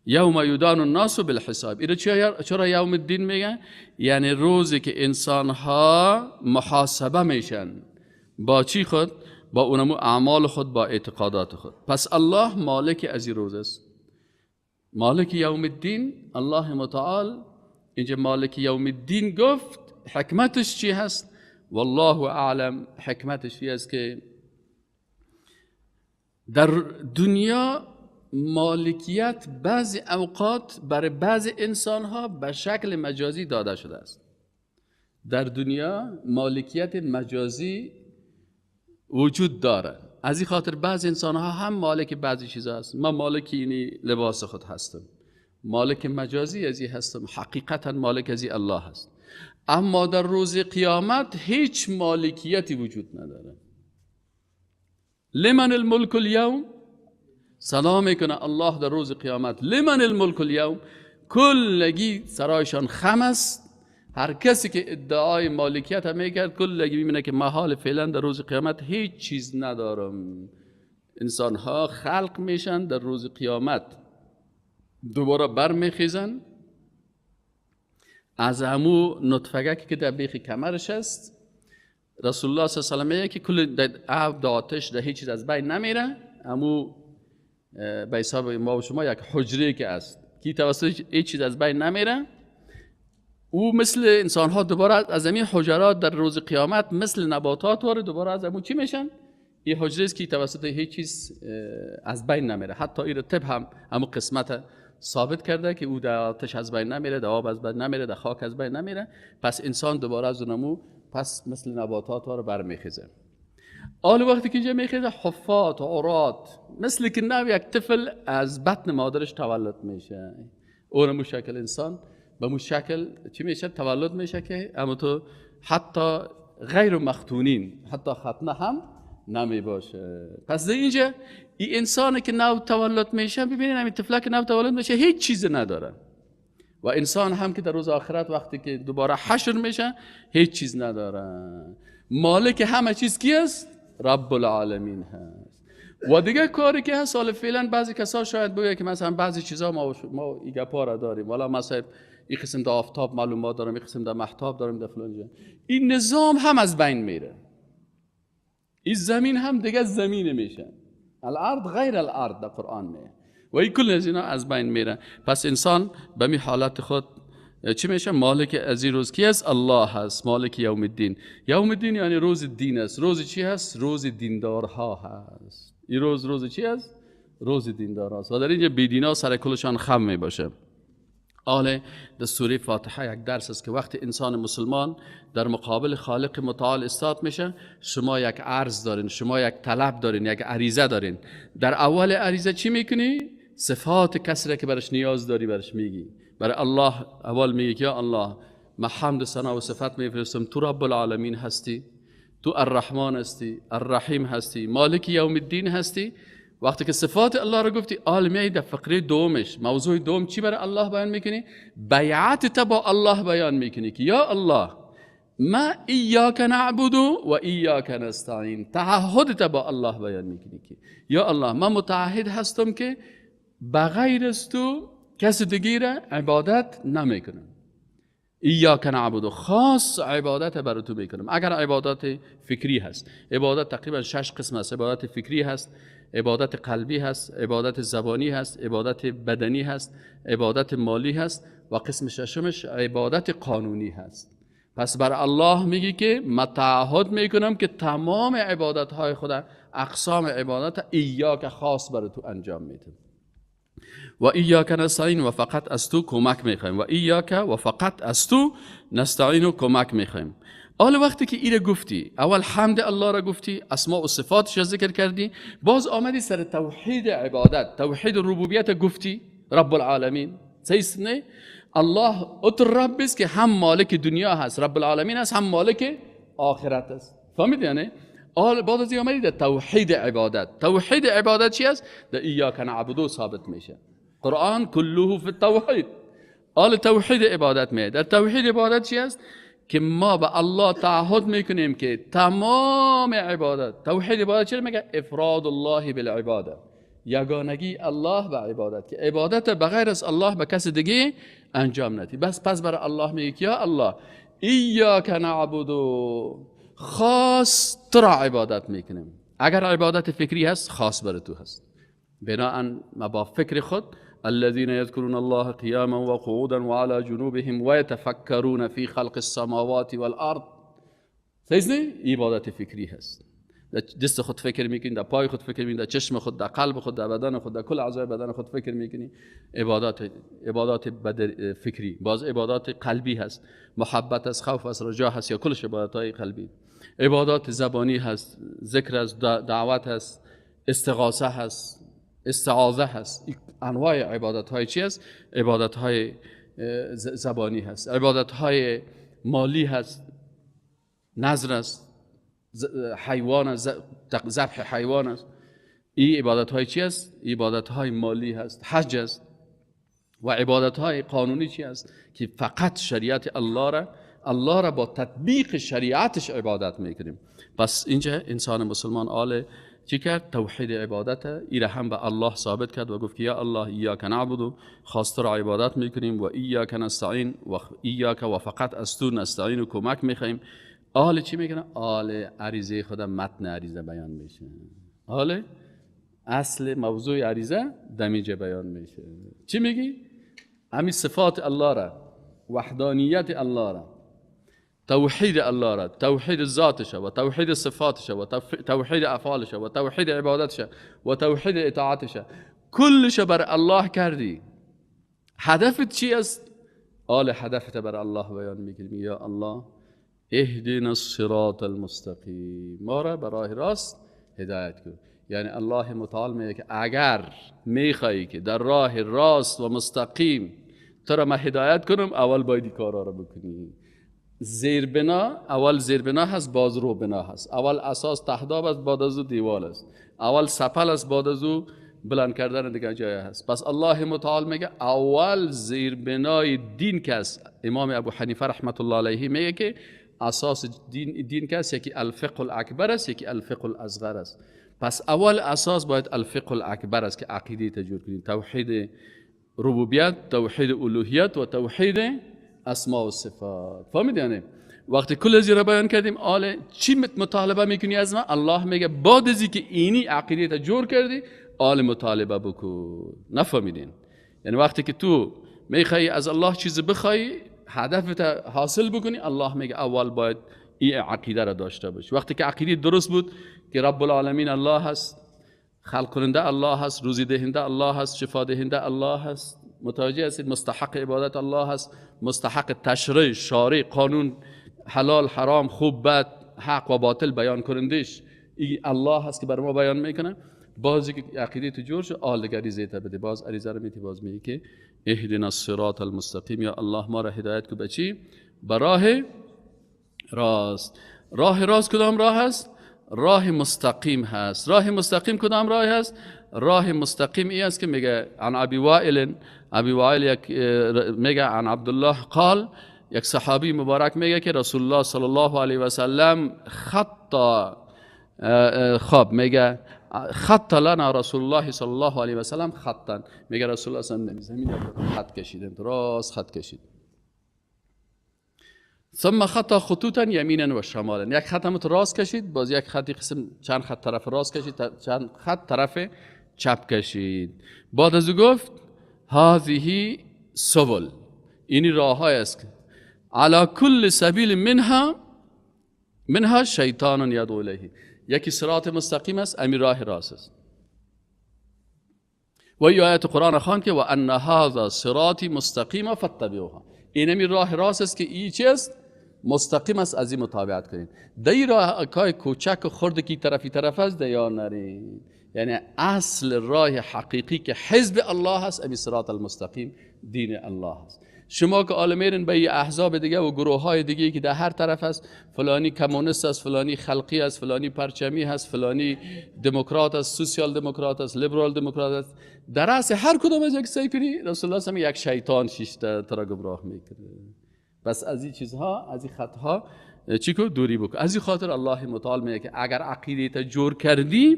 یوم یدان الناس بالحساب. اینو چرا یوم الدین میگن؟ یعنی روزی که انسان ها محاسبه میشن با چی خود؟ با اونمو اعمال خود، با اعتقادات خود. پس الله مالک از این روز است، مالک یوم الدین. الله متعال اینجا مالک یوم الدین گفت، حکمتش چی هست؟ والله اعلم. حکمتش چی است که در دنیا مالکیت بعضی اوقات برای بعضی انسانها به شکل مجازی داده شده است. در دنیا مالکیت مجازی وجود داره. از این خاطر بعضی انسانها هم مالک بعضی چیزها هست. من مالک اینی لباس خود هستم، مالک مجازی از این هستم، حقیقتا مالک از این الله هست. اما در روز قیامت هیچ مالکیتی وجود نداره. لمن الملک اليوم؟ سلام میکنه الله در روز قیامت، لمن الملک اليوم؟ کلگی سرایشان خم است. هر کسی که ادعای مالکیت هم میکرد کلگی میبینه که محال فعلا در روز قیامت هیچ چیز ندارم. انسان ها خلق میشن در روز قیامت، دوباره برمیخیزن از همو نطفگکی که در بیخ کمرش است. رسول الله صلی الله علیه و آله که کل در آب، در آتش، در هیچ چیز از بین نمیره. همو به حساب ما و شما یک حجره که است که توسط هیچ چیز از بین نمیره. او مثل انسان ها دوباره از همین حجرات در روز قیامت مثل نباتات واره دوباره از همون چی میشن؟ این حجره است که توسط هیچ چیز از بین نمیره. حتی این طب هم همون قسمت ثابت کرده که او در آتش از بین نمیره، در آب از بین نمیره، در خاک از بین نمیره. پس انسان دوباره از اونمو پس مثل نباتات واره برمیخیزه. آل وقتی که اینجا میخیزه حفات و عرات، مثل که نو یک طفل از بطن مادرش تولد میشه. اونمو شکل انسان به مو شکل چی میشه؟ تولد میشه که اما تو حتی غیر مختونین، حتی ختنه هم نمی باشه. پس در اینجا این انسانی که نو تولد میشه، ببینید همین طفله که نو تولد میشه هیچ چیز نداره، و انسان هم که در روز آخرت وقتی که دوباره حشر میشه هیچ چیز نداره. مالک همه چیز کی است؟ رب العالمین هست. و دیگه کاری که هست، حالا فعلا بعضی کسا شاید بگه که مثلا بعضی چیزا ما این گپا را داریم، والا مثلا این قسم در آفتاب معلومات دارم، این قسم در مهتاب دارم، در فلان جا. این نظام هم از بین میره. این زمین هم دیگه زمین میشه. الارض غیر الارض در قرآن میه. و این کل از اینا از بین میره. پس انسان به می حالت خود چی میشه؟ مالک از این روز کی است؟ الله هست، مالک یوم الدین. یوم الدین یعنی روز دین است. روز چی هست؟ روز دیندارها هست. این روز روز چی است؟ روز دیندارها است. و در اینجا بیدینا سر کلشان خم می باشه. آله در سوره فاتحه یک درس است که وقتی انسان مسلمان در مقابل خالق متعال استاد میشه، شما یک عرض دارین، شما یک طلب دارین، یک عریضه دارین. در اول عریضه چی میکنی؟ صفات کسی را که برش نیاز داری برش میگی. برای الله اول میگی که یا الله من حمد و ثنا و صفت میفرستم، تو رب العالمین هستی، تو الرحمن هستی، الرحیم هستی، مالک یوم الدین هستی. وقتی که صفات الله رو گفتی، آل میای در فقره دومش، موضوع دوم چی برای الله بیان میکنی؟ بیعت تا با الله بیان میکنی که یا الله ما ایاک نعبد و ایاک نستعین. تعهد تا با الله بیان میکنی که یا الله من متعهد هستم که بغیر از تو کس دیگه را عبادت نمیکنم. ایاک نعبد، خاص عبادت برای تو میکنم. اگر عبادت فکری هست، عبادت تقریبا 6 قسم است. عبادت فکری هست، عبادت قلبی هست، عبادت زبانی هست، عبادت بدنی هست، عبادت مالی هست و قسم ششمش عبادت قانونی هست. پس بر الله میگی که من تعهد میکنم که تمام عبادت های خدا، اقسام عبادت ایاک خاص برای تو انجام میدم. و ایاک نستعین و فقط از تو کمک میخوایم. و ایاک و فقط از تو نستعین و کمک میخوایم. حالا وقتی که ایره گفتی، اول حمد الله را گفتی، اسماء و صفاتش را ذکر کردی، باز آمدی سر توحید عبادت، توحید ربوبیت گفتی، رب العالمین. صحیح نه؟ الله ات رب است که هم مالک دنیا هست، رب العالمین است، هم مالک آخرت است. فهمیدی یعنی؟ حالا بعد از این آمدی در توحید عبادت. توحید عبادت چی است؟ در ایاک نعبد ثابت میشه. قرآن کله فی التوحید. حالا توحید عبادت میاد. در توحید عبادت چی است؟ که ما به الله تعهد میکنیم که تمام عبادت، توحید عبادت چرا میگه؟ افراد الله بالعباده، یگانگی الله به عبادت، که عبادت بغیر از الله به کس دیگه انجام ندی. بس پس برای الله میگه که یا الله ایاک نعبد، خاص تو را عبادت میکنیم. اگر عبادت فکری هست، خاص برای تو هست. بناء ما با فکر خود، الذين يذكرون الله قياما وقعودا وعلى جنوبهم ويتفكرون في خلق السماوات والارض. صحیح؟ عبادت فکری هست. در دست خود فکر میکنی، در پای خود فکر میکنی، در چشم خود، در قلب خود، در بدن خود، در کل اعضای بدن خود فکر میکنی. عبادات فکری. باز عبادات قلبی هست، محبت است، خوف است، رجا هست، یا کلش عبادت های قلبی. عبادات زبانی هست، ذکر است، دعوت هست، استغاثه هست، استعاذه هست. انواع عبادت های چی هست؟ عبادت های زبانی هست، عبادت های مالی هست، نذر است، حیوان است، ذبح حیوان است. این عبادت های چی است؟ عبادت های مالی هست، حج است. و عبادت های قانونی چی است؟ که فقط شریعت الله را با تطبیق شریعتش عبادت میکنیم. پس اینجا انسان مسلمان آله چی کرد؟ توحید عبادت ایره هم به الله ثابت کرد و گفت که یا الله ایاک نعبد، خاص را عبادت میکنیم، و ایاک نستعین و ایاک و فقط از تو نستعین و کمک میخوایم. آل چی میکنه؟ آل عریضه خدا، متن عریضه بیان میشه. آل اصل موضوع عریضه دمیجه بیان میشه. چی میگی؟ همین صفات الله را، وحدانیت الله را، توحید الله را، توحید ذاتش و توحید صفاتش و توحید افعالش و توحید عبادتش و توحید اطاعتش، کلش بر الله کردی. هدفت چی است؟ آل هدفت بر الله بیان میکنی. یا الله اهدنا الصراط المستقیم، ما را به راه راست هدایت کن. یعنی الله متعال میگه که اگر میخوایی که در راه راست و مستقیم تو را من هدایت کنم، اول باید این کارا را بکنی. زیربنا، اول زیربنا هست، باز روبنا هست. اول اساس تهداب است، بعد از او دیوال است. اول سپل است، بعد از او بلند کردن دیگه جای هست. پس الله متعال میگه اول زیربنای دین کس. امام ابو حنیفه رحمت الله علیه میگه که اساس دین کس یکی الفقه الاکبر است، یکی الفقه الاصغر است. پس اول اساس باید الفقه الاکبر است که عقیده تجور کنیم، توحید ربوبیت، توحید الوهیت و توحید اسماء و صفات. فهمیدی یعنی وقتی کل از را بیان کردیم، آله چی مطالبه میکنی از من؟ الله میگه بعد از اینکه اینی عقیده جور کردی، آل مطالبه بکن. نفهمیدین؟ یعنی وقتی که تو میخوای از الله چیز بخوای، هدفت حاصل بکنی، الله میگه اول باید این عقیده را داشته باشی. وقتی که عقیده درست بود که رب العالمین الله هست، خلق کننده الله هست، روزی دهنده الله هست، شفا دهنده الله هست، متوجه هستید، مستحق عبادت الله هست، مستحق تشریع، شارع، قانون، حلال، حرام، خوب، بد، حق و باطل بیان کنندش ای الله هست که بر ما بیان میکنه. بازی که عقیده تو جور شد، آل دیگه عریضه تا بده، باز عریضه رو میتی، باز میگی که اهدنا الصراط المستقیم، یا الله ما را هدایت کو به چی؟ به راه راست. راه راست کدام راه است؟ راه مستقیم هست. راه مستقیم کدام راه هست؟ راه مستقیم ای است که میگه عن ابی وائل، ابی وائل یک میگه عن عبدالله قال، یک صحابی مبارک میگه که رسول الله صلی الله علیه و سلم خط، خب میگه خط لنا رسول الله صلی الله علیه و سلم خطا، میگه رسول الله صلی الله علیه و سلم زمین خط کشیدن، راست خط کشید. ثم خط خطوطا یمینا و شمالا، یک خط هم راست کشید، باز یک خطی قسم چند خط طرف راست کشید، چند خط طرف چپ کشید. بعد از او گفت هذه سبل، اینی راه های است، علی کل سبیل منها شیطان یدعو الیه، یکی صراط مستقیم است، امی راه راست است. و ای آیت قرآن خواند که و ان هذا صراطی مستقیما فاتبعوها، اینمی راه راست است که ای چی است؟ مستقیم است، از این متابعت کنید. در راه های کوچک و خرد که طرفی طرف است دیار نرید. یعنی اصل راه حقیقی که حزب الله است، امی صراط المستقیم دین الله است. شما که آل میرین به احزاب دیگه و گروه های دیگه که در هر طرف است، فلانی کمونیست است، فلانی خلقی است، فلانی پرچمی هست، فلانی دموکرات است، سوسیال دموکرات است، لیبرال دموکرات است، در رأس هر کدوم از یک سعی کنی رسول الله صلی یک شیطان شیشته ترا گمراه میکنه. بس از این چیزها، از این خطها چی کو دوری بکن. از این خاطر الله متعال میگه که اگر عقیده تا جور کردی،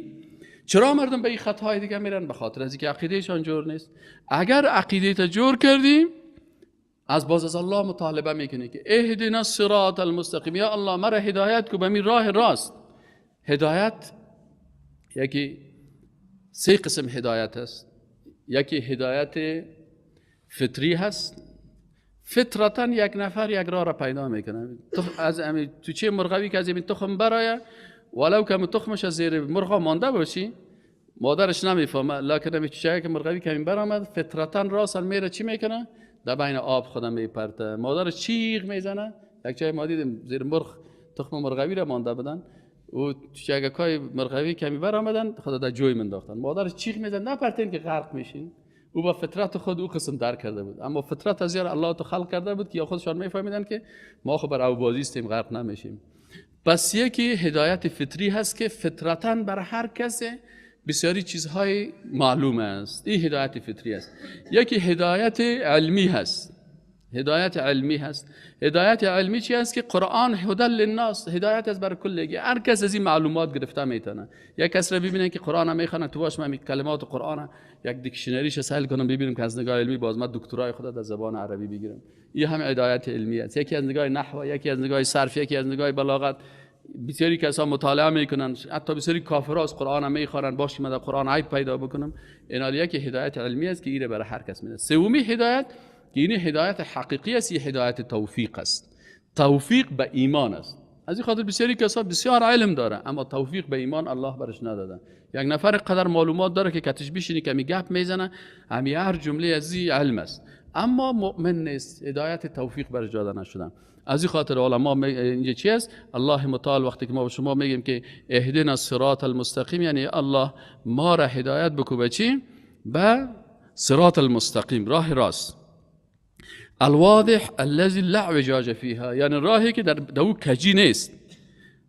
چرا مردم به این خطهای دیگه میرن؟ به خاطر از اینکه عقیدهشان جور نیست. اگر عقیده تا جور کردی، از باز از الله مطالبه میکنی که اهدنا الصراط المستقیم، یا الله مرا هدایت کو به می راه راست. هدایت یکی سه قسم هدایت است. یکی هدایت فطری هست، فطرتا یک نفر یک راه را پیدا میکنه. از تو چه مرغوی که از این تخم برایه، ولو که تخمش از زیر مرغا مانده باشی مادرش نمیفهمه، لکن همی چه که مرغوی که برآمد فطرتا راست میره چی میکنه؟ در بین آب خودم میپرته، مادرش چیغ میزنه. یک جای ما دیدیم زیر مرغ تخم مرغوی را مانده بودن، او چگکای مرغوی کمی برآمدن خدا در جوی منداختن، مادرش چیغ میزنه نپرتین که غرق میشین. او با فطرت خود او قسم درک کرده بود، اما فطرت از یار الله تو خلق کرده بود که یا خودشان میفهمیدن که ما خب بر آوبازی هستیم غرق نمیشیم. پس یکی هدایت فطری هست که فطرتاً بر هر کس بسیاری چیزهای معلوم است، این هدایت فطری است. یکی هدایت علمی هست، هدایت علمی هست. هدایت علمی چی است؟ که قرآن هدی للناس، هدایت است بر کلگی، هر کس از این معلومات گرفته میتونه. یک کس را ببینه که قرآن میخونه، تو باش من کلمات قرآن یک dictionary ش سهل کنم ببینم که از نگاه علمی باز من دکترای خود از زبان عربی بگیرم. این هم هدایت علمی است. یکی از نگاه نحو، یکی از نگاه صرف، یکی از نگاه بلاغت. بسیاری کسا مطالعه میکنن، حتی بسیاری کافرها از قرآن هم میخوانن، باش من در قرآن عیب پیدا بکنم. اینا یکی هدایت علمی است که ایره برای هر کس میده. سومی هدایت که این هدایت حقیقی است، این هدایت توفیق است. توفیق به ایمان است. از این خاطر بسیاری کسا بسیار علم داره اما توفیق به ایمان الله برش نداده. یک نفر قدر معلومات داره که کتش بشینی کمی گپ میزنه، همی هر جمله از این علم است، اما مؤمن نیست، هدایت توفیق برش داده نشده. از این خاطر علما اینجا چی است؟ الله متعال وقتی که ما به شما میگیم که اهدنا الصراط المستقیم، یعنی الله ما را هدایت بکو به چی؟ به صراط المستقیم، راه راست. الواضح الذي لا اعوجاج فيها، یعنی راهی که در او کجی نیست.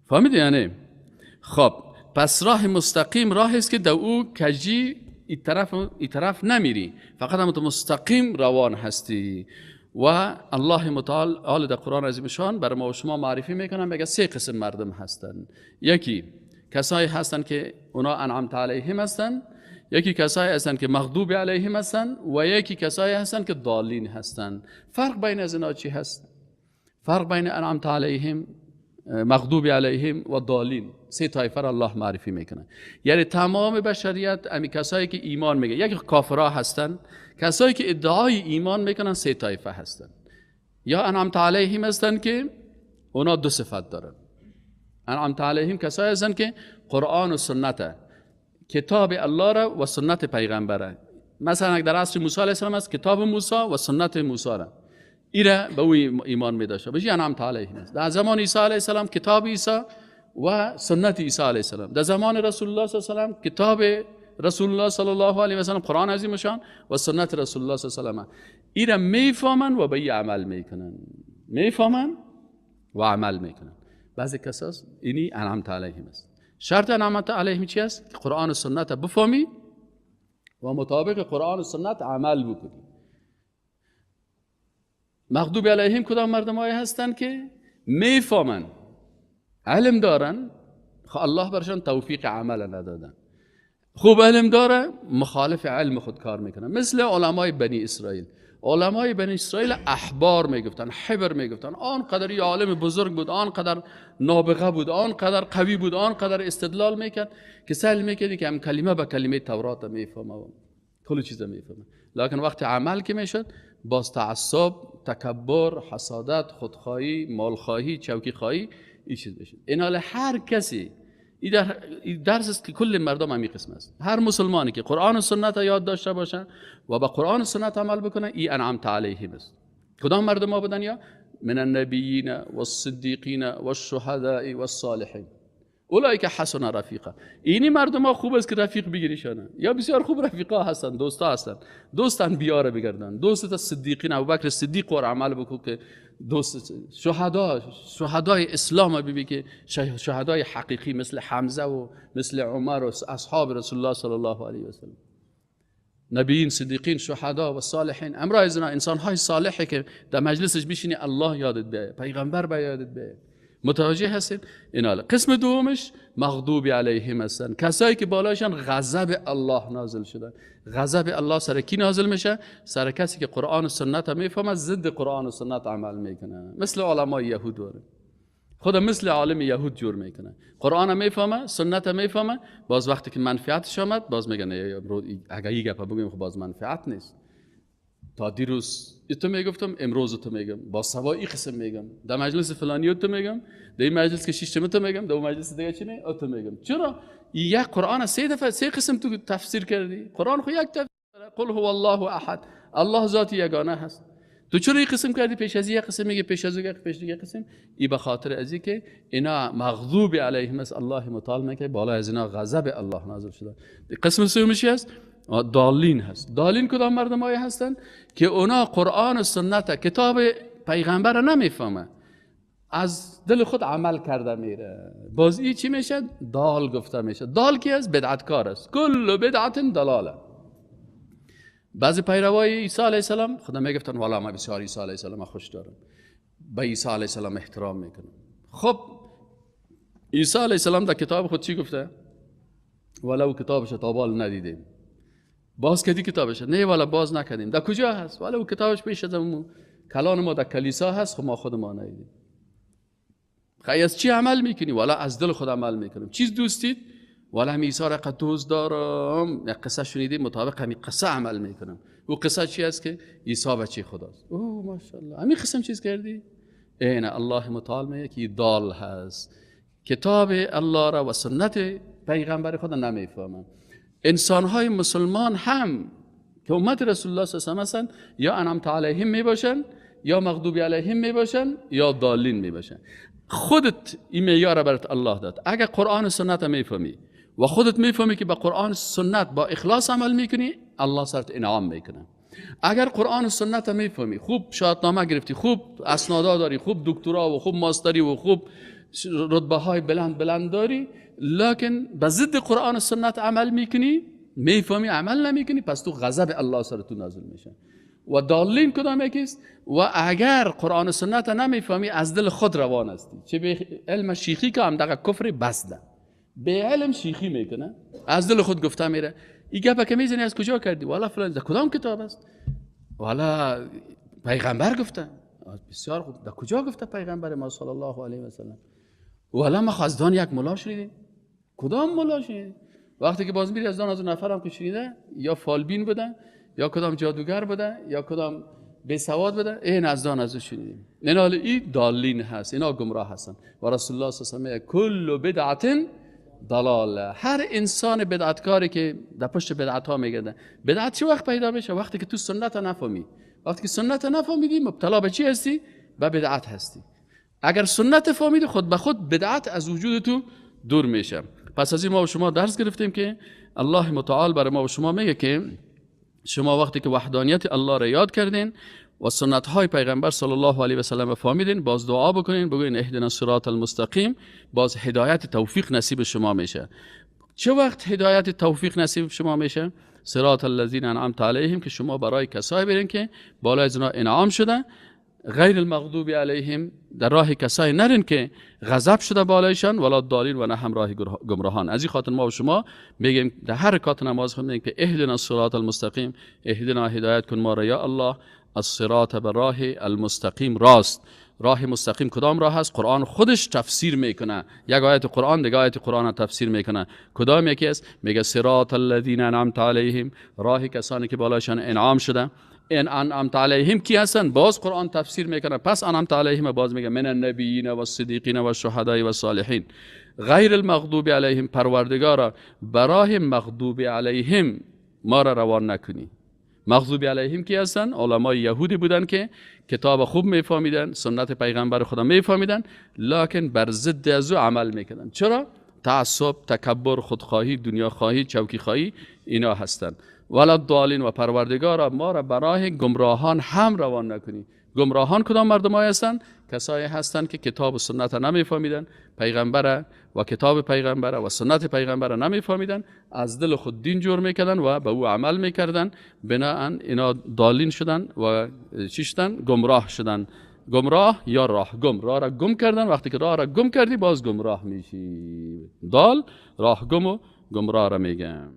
فهمیدی یعنی؟ خب پس راه مستقیم راهی است که در او کجی این طرف نمیری، فقط هم تو مستقیم روان هستی. و الله متعال حال در قرآن عظیم شان برای ما و شما معرفی میکنن، میگه سه قسم مردم هستن. یکی کسایی هستن که اونا انعمت علیهم هستن، یکی کسایی هستن که مغضوب علیهم هستن، و یکی کسایی هستن که ضالین هستن. فرق بین از اینا چی هست؟ فرق بین انعمت علیهم، مغضوب علیهم و ضالین، سه طایفه را الله معرفی میکنه. یعنی تمام بشریت امی کسایی که ایمان میگه، یکی کافرها هستن، کسایی که ادعای ایمان میکنن سه طایفه هستن. یا انعمت علیهم هستن که اونا دو صفت دارن. انعمت علیهم کسایی هستن که قرآن و سنت، کتاب الله را و سنت پیغمبره. مثلا اگر در عصر موسی علیه السلام است، کتاب موسی و سنت موسی را ایره به او ایمان می داشته باشه، انعمت علیهم است. در زمان عیسی علیه السلام کتاب عیسی و سنت عیسی علیه السلام، در زمان رسول الله صلی الله علیه و سلم کتاب رسول الله صلی الله علیه و سلم، قرآن عظیم شان و سنت رسول الله صلی الله علیه و سلم. ایرا میفهمن و به این عمل میکنن، میفهمن و عمل میکنن. بعضی کساس اینی انعمت علیهم است. شرط انعمت علیهم چی است؟ قرآن و سنت بفهمی و مطابق قرآن و سنت عمل بکنی. مغضوب علیهم کدام مردمایی هستند که میفهمن، علم دارن، خب الله برشان توفیق عمل ندادن. خوب علم داره، مخالف علم خود کار میکنه. مثل علمای بنی اسرائیل. علمای بنی اسرائیل احبار میگفتن، حبر میگفتن. آن قدر یه عالم بزرگ بود، آن قدر نابغه بود، آن قدر قوی بود، آن قدر استدلال میکرد که سهل میکردی که هم کلمه به کلمه تورات میفهمه و کل چیز میفهمه. لکن وقتی عمل که میشد، باز تعصب، تکبر، حسادت، خودخواهی، مالخواهی، چوکی خواهی، این چیز میشد. این حال هر کسی این درس است که کل مردم همین قسم است. هر مسلمانی که قرآن و سنت یاد داشته باشن و با قرآن و سنت عمل بکنه، این انعمت علیهم است. کدام مردم ها بودن؟ یا من النبیین والصدیقین والشهداء والصالحین اولئک حسن رفیقا. اینی مردم ها خوب است که رفیق بگیریشانه، یا بسیار خوب رفیقا هستن، دوستا هستن، دوستان بیاره بگردن. دوست صدیقین، ابوبکر صدیق ور عمل بکن که دوست شهدا، شهدای اسلام ببی که شهدای حقیقی مثل حمزه و مثل عمر و اصحاب رسول الله صلی الله علیه و سلم، نبیین، صدیقین، شهدا و صالحین. امرای زنا انسان های صالحی که در مجلسش بشینی الله یادت بیه، پیغمبر به یادت بیه. متوجه هستید؟ این حالا قسم دومش مغضوب علیهم هستن، کسایی که بالایشان غضب الله نازل شده. غضب الله سر کی نازل میشه؟ سر کسی که قرآن و سنت میفهمه، ضد قرآن و سنت عمل میکنه. مثل علمای یهود واره، خدا مثل عالم یهود جور میکنه. قرآن میفهمه، سنت میفهمه، باز وقتی که منفعتش آمد باز میگن اگه این گپ بگیم خب باز منفعت نیست. تا دیروز تو میگفتم، امروز تو میگم، با سوایی قسم میگم، در مجلس فلانی تو میگم، در این مجلس که شیشتم تو میگم، در اون مجلس دیگه چی نه تو میگم. چرا؟ یک قرآن سه دفعه سه قسم تو تفسیر کردی. قرآن خو یک تفسیر، قل هو الله احد، الله ذات یگانه هست. تو چرا یک قسم کردی؟ پیش از یک قسم میگه، پیش از یک پیش دیگه قسم. ای به خاطر از که اینا مغضوب علیهم است، الله متعال میگه بالا از اینا غضب الله نازل شده. قسم سومش است دالین هست. دالین کدام مردمایی هستند که اونا قرآن و سنت کتاب پیغمبر نمیفهمه، از دل خود عمل کرده میره. باز این چی میشه؟ دال گفته میشه. دال کی است؟ بدعتکار است. کل بدعت دلاله. بعضی پیروای عیسی علیه السلام خدا میگفتن والا ما بسیار عیسی علیه السلام خوش دارم، به عیسی علیه السلام احترام میکنم. خب عیسی علیه السلام در کتاب خود چی گفته؟ ولو کتابش تا بال ندیدیم. باز کردی کتابش؟ نه والا باز نکردیم. در کجا هست؟ والا او کتابش پیش از کلان ما در کلیسا هست، خب ما خود ما ندیدیم. خیلی از چی عمل میکنی؟ والا از دل خود عمل میکنم. چیز دوستید؟ والا هم عیسی را دوست دارم. یک قصه شنیدیم، مطابق همین قصه عمل میکنم. او قصه چی است؟ که عیسی بچه خداست. او ماشاءالله همین قسم چیز کردی؟ این الله متعال میگه که دال هست. کتاب الله را و سنت پیغمبر خود نمیفهمن. انسان‌های مسلمان هم که امت رسول الله صلی الله علیه و سلم هستند، یا انعمت علیهم میباشن، یا مغضوب علیهم میباشن، یا ضالین میباشن. خودت این معیار را برات الله داد. اگر قرآن و سنت میفهمی و خودت میفهمی که با قرآن و سنت با اخلاص عمل میکنی، الله سرت انعام میکنه. اگر قرآن و سنت میفهمی، خوب شهادتنامه گرفتی، خوب اسنادا داری، خوب دکترا و خوب ماستری و خوب رتبه های بلند بلند داری، لکن به ضد قرآن و سنت عمل میکنی، میفهمی عمل نمیکنی، پس تو غضب الله سرتون نازل میشه. و دالین کدام یکیست؟ و اگر قرآن و سنت نمیفهمی، از دل خود روان هستی، چه به علم شیخی که هم دقیق کفر بسده، به علم شیخی میکنه، از دل خود گفته میره. این گپه که میزنی از کجا کردی؟ والا فلان در کدام کتاب است؟ والا پیغمبر گفته. بسیار خوب، در کجا گفته پیغمبر ما صلی الله علیه و سلم؟ والا ما از دان یک ملا شنیدیم. کدام ملا شنیدیم؟ وقتی که باز میری از دان از اون نفرم که شنیده، یا فالبین بوده، یا کدام جادوگر بوده، یا کدام بی سواد بوده، این از دان از او شنیدیم. این حال این دالین هست، اینا گمراه هستن. و رسول الله صلی الله علیه و کل بدعت ضلاله. هر انسان بدعتکاری که در پشت بدعت ها میگرده، بدعت چه وقت پیدا میشه؟ وقتی که تو سنت نفهمی. وقتی که سنت نفهمیدی، مبتلا به چی هستی؟ به بدعت هستی. اگر سنت فهمیدی، خود به خود بدعت از وجود تو دور میشه. پس از این ما و شما درس گرفتیم که الله متعال برای ما و شما میگه که شما وقتی که وحدانیت الله را یاد کردین و سنت های پیغمبر صلی الله علیه و سلم فهمیدین، باز دعا بکنین، بگوین اهدنا الصراط المستقیم، باز هدایت توفیق نصیب شما میشه. چه وقت هدایت توفیق نصیب شما میشه؟ صراط الذین انعمت علیهم، که شما برای کسایی برین که بالای از اونا انعام شده، غیر المغضوب علیهم، در راه کسایی نرین که غضب شده بالایشان، ولا الضالین، و نه هم راه گمراهان. از این خاطر ما و شما میگیم در هر رکعت نماز خوندیم که اهدنا الصراط المستقیم، اهدنا هدایت کن ما را یا الله، الصراط به راه المستقیم، راست. راه مستقیم کدام راه است؟ قرآن خودش تفسیر میکنه، یک آیت قرآن دیگه آیت قرآن تفسیر میکنه. کدام یکی است؟ میگه صراط الذین انعمت علیهم، راه کسانی که بالایشان انعام شده. ان انعمت علیهم کی هستن؟ باز قرآن تفسیر میکنه. پس انعمت علیهم باز میگه من النبیین و الصدیقین و الشهداء و الصالحین. غیر المغضوب علیهم، پروردگارا براه مغضوب علیهم ما را روان نکنی. مغضوب علیهم کی هستن؟ علمای یهودی بودن که کتاب خوب میفهمیدن، سنت پیغمبر خدا میفهمیدن، لکن بر ضد از او عمل میکردن. چرا؟ تعصب، تکبر، خودخواهی، دنیا خواهی، چوکی خواهی، اینا هستن. ولا الضالین، و پروردگارا ما را برای گمراهان هم روان نکنی. گمراهان کدام مردمای هستن؟ کسایی هستند که کتاب و سنت نمیفهمیدن، پیغمبر و کتاب پیغمبر و سنت پیغمبر نمیفهمیدن، از دل خود دین جور میکردن و به او عمل میکردن، بناهن اینا دالین شدن و چی شدن؟ گمراه شدن. گمراه یا راه گم، راه را گم کردن. وقتی که راه را گم کردی باز گمراه میشی. دال راه گم و گمراه را میگم.